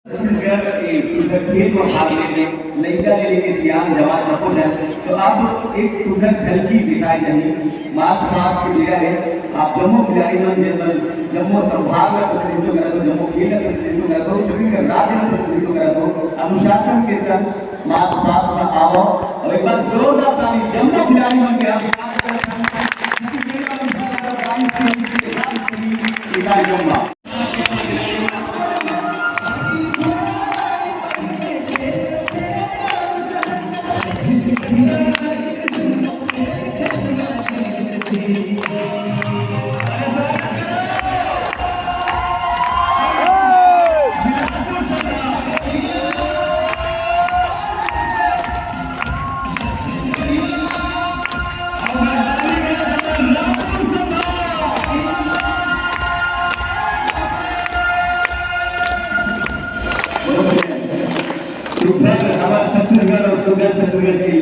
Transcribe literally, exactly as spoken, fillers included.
छत्तीसगढ़ के सुघर खेल म भाग लेके लइका ले लेके सियान जवान सबो झन। तो अब एक सुघर झलकी दिखाई देही। मार्च पास्ट के बेरा हे, आप जम्मो खिलाड़ी मन, जेन मन जम्मो संभाग ला प्रतिनिधित्व करत हो, जम्मो खेल ला प्रतिनिधित्व करत हो, छत्तीसगढ़ राज्य ला प्रतिनिधित्व करत हो, अनुशासन के संग मार्च पास्ट म आवव। अउ एक बार जोरदार ताली जम्मो खिलाड़ी मन के हम स्वागत करत हन। छत्तीसगढ़ अनुशासन इकाई जम्मा। सुघर हमर छत्तीसगढ़ अउ सुघर छत्तीसगढ़ के